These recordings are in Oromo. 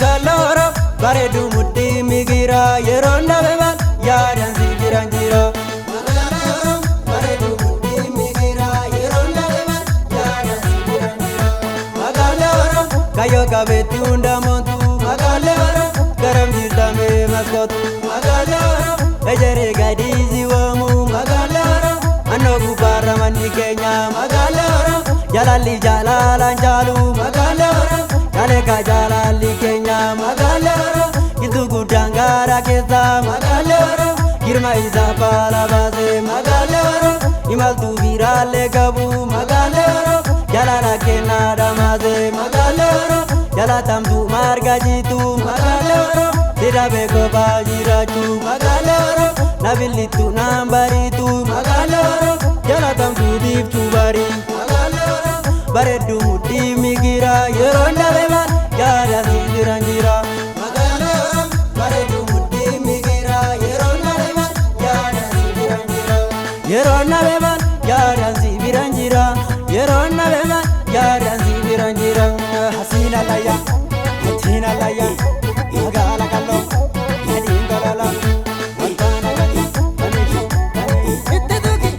Magaalaa Oromoo bareedu mudhii migira yeroo dhabe maal yaadaan si biraan jira. Magaalaa Oromoo bareedu mudhii migira yeroo dhabe maal yaadaan si biraan jira. Magaalaa Oromoo kayyoo qabeetti hunda moontu. Magaalaa Oromoo garam jirtamee maskootu. Magaalaa Oromoo ejeree gadii si waamu. Magaalaa Oromoo annoo gubbaarra manni keenya. Magaalaa Oromoo jaalalli jaalalaan jaalu. Magaalaa Oromoo kaleeka jaalalli keenya. Magaalaa Oromoo giltuu guddaan gaara keessa. Magaalaa Oromoo girma isaa faala baase. Magaalaa Oromoo imaltuu biiraallee qabu. Magaalaa Oromoo jaalala kennaa dhamaase. Magaalaa Oromoo jaalatamtuu marga jiitu. Magaalaa Oromoo sida beekoo jiraachuu. Magaalaa Oromoo nabilittu naan bariitu. Magaalaa Oromoo jaalatamtuu biiftuu barii. Magaalaa Oromoo bareedduu mudhii migira yeroo dhabe maal yaadaan si biraan jira. Magaalaa Oromoo bareedduu mudhii migira yeroo dhabe maal yaadaan si biraan jira. Yeroo dhabe maal yaadaan si biraan jira. Yeroo dhabe maal yaadaan si biraan jira. Hasiina layya, Hasiina layya, magaala kalloo, gadiin gololo, wantaana gadi, namichi, Itti tuqi.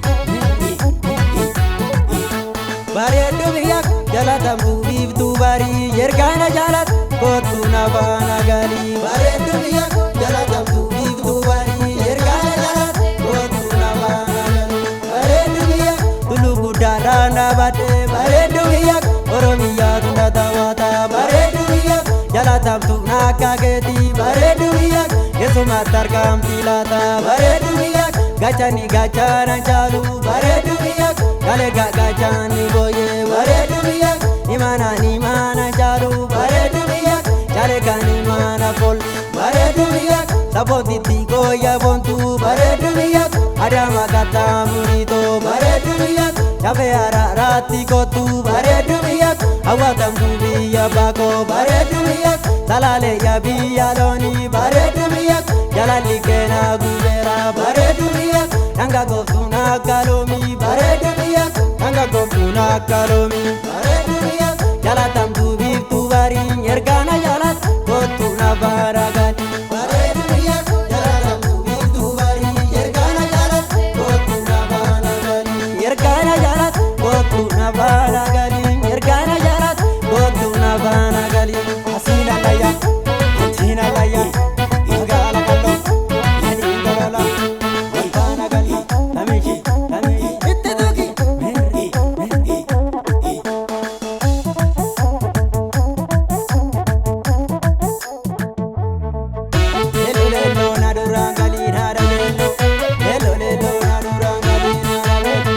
Bareedduu biyya jaalatamtuu biiftuu barii yergaana jaalat kootu na faana galii. Bareedduu biyya jaalatamtuu biiftuu barii yergaana jaalat kootu na faana galii. Bareedduu biyya tullu guddaadhaan dhaabadhe. Bareedduu biyya Oromiyaa tunda tawaata. Bareedduu biyya jaalatamtuu akka keetii. Bareedduu biyya keessumatti argamti laata. Bareedduu biyya gachani gachana caalu. Bareedduu biyya kalee gachani booyee. Bareedduu biyya imana imana caalu. Bareedduu biyya caalee kan imana fol. Bareedduu biyya saboontitti gooya boontu. Bareedduu biyya adama kattaa muriitoo. Bareedduu biyya chafee araaraatti kootu. Bareedduu biyya hawwatamtuu biyya baakoo. Bareedduu biyya salaalee yaa biyya loonii. Bareedduu biyya jaalalli keenaa gubeera. Bareedduu biyya dhanga gooftuun akka loomii. Bareedduu biyya dhanga gooftuun akka loomii. Bareedduu biyya jaalatamtuu biiftuu barii ergaana jaalat kootu na faana gali. Bareedduu biyya jaalatamtuu biiftuu barii ergaana jaalat kootu na faana gali. Ergaana jaalat kootu na faana gali. Ergaana jaalat kootu na faana gali. Hasiina layya, Hasiina layya, magaala kalloo, gadiin gololo, wantaana gadi, namichi, namichi, Itti tuqi. mirri, mirri. Leelo leelo na duraan galii haadha leelo. Leelo leelo na duraan galii haadha leelo.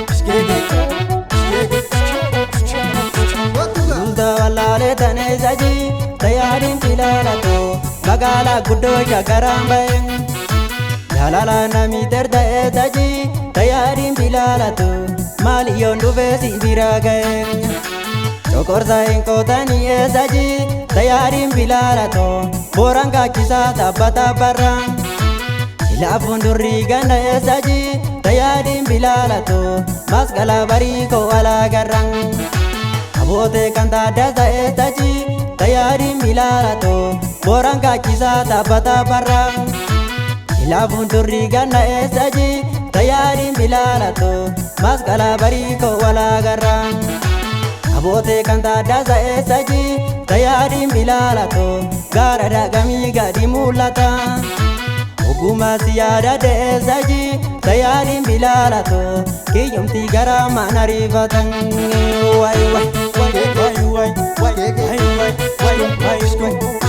Lulta wallaalee tanee sajii tayaadiin filaalatoo magaalaa guddoo shakaraan ba'e. Jaalala namni terta'ee sajii tayaadiin filaalatoo maaliyoon dhufee si bira ga'e. Chokorsa hin qootanii eessajii tayaadiin filaalatoo booraan kaachisaa tabbata barra. Laafuun durrii ganda eessajii tayaadiin bilaalatoo masqala barii koo alaa garran. Abootee kan taaddasa eessajii tayaadiin bilaalatoo booraan kaachisaa tabbata barra. Laafuun durrii ganda eessajii tayaadiin bilaalatoo masqala barii koo alaa garran. Abootee kan taaddasa eessajii tayaadiin bilaalatoo gaara dagamii gadi mul'ata. Ogummaa si yaada deessajii tayaadiin bilaalatoo kiyyumti gara mana riifatan. Waay waay waay waay waay waay waay waay waay waay.